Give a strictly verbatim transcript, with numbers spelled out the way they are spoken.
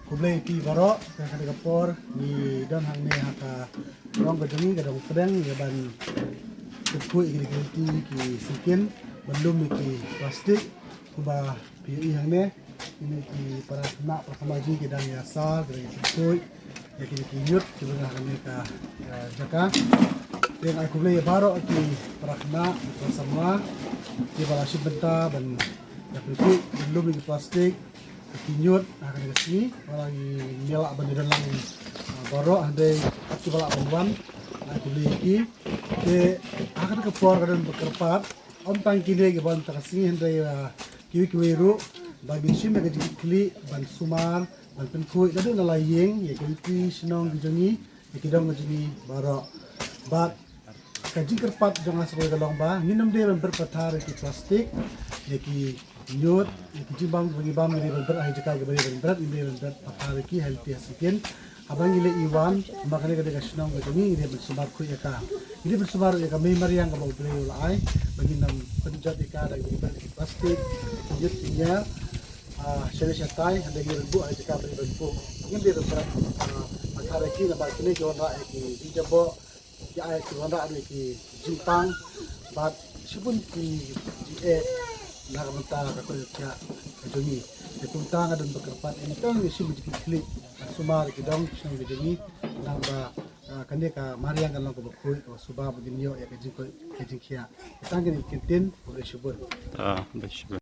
Khublei phi baroh, ha kane ka por ngi don hangne ha ka dong ka jong ngi, ka dong pdeng, ïa ban pynkhuid ïa kine ki syngkien ban lum ïa ki plastik. Kumba phi ïohi hangne, kine ki para khynnah para khynnah jong ngi ki dang ïa sar, ki dang ïa pynkhuid ïa kine ki ñiut kiba don ha kane ka, eh, jaka. Te nga ai khublei ïa baroh ki para khynnah, ki para samla kiba la shim bynta ban ïa pynkhuid ban lum ïa ki plastik, ki ñiut ha kane ka sngi. Ba la ngi, ngi lah ban ïadon lang, ah, baroh, hynrei kiba lah ban wan, nga ai khublei ïa ki. Te ha kane ka por ka don ba kyrpad, ym tang kine kiba wan mynta ka sngi, hynrei, ah, kiwei kiwei ruh ba ngin shim ïa ka jingkitkhlieh ban sumar ban pynkhuid naduh na la ïing ïa ki lynti shnong ki jong ngi, ïa ki dong ki jong ngi baroh. Bad ka jingkyrpad jong nga sa kawei ka long ba ngin ym dei ban bret pathar ïa ki plastik, ïa ki ñiut, ïa ki jingbam kiba ngi bam, ngi dei ban bret ha ki jaka kiba dei ban bret, ngi dei ban bret pathar ïa ki ha lynti ha syngkien. Haba ngi leit ngi wan, namar kane ka dei ka shnong ka jong ngi, ngi dei ban sumar khuid ïa ka. Ngi dei ban sumar ïa ka mei mariang kaba U Blei u la ai, ba ngin ym pynjot ïa ka da ki bret ki plastik, ki ñiut ki ñiar, ah, shane shatai, hynrei ngi dei ban buh ha jaka ba dei ban buh. Ngim dei ban bret, ah, pathar ïa ki, namar kine ki wanrah ïa ki jingjaboh, ki ai ki wanrah ïa ki jingpang bad shibun ki jingeh na ka bynta ka koit ka khiah ka jong ngi. Te kumta nga don ba kyrpad, ïa ngi tang ngi shim jingkitkhlieh ban sumar ïa ki dong ki shnong ki jong ngi, namar ba, ah, kane ka mariang kan long kaba khuid, kaba suba ba ngin ïoh ïa ka jingkoit ka jingkhiah. Tang kine ki kyntien, khublei shibun. Ah, khublei shibun.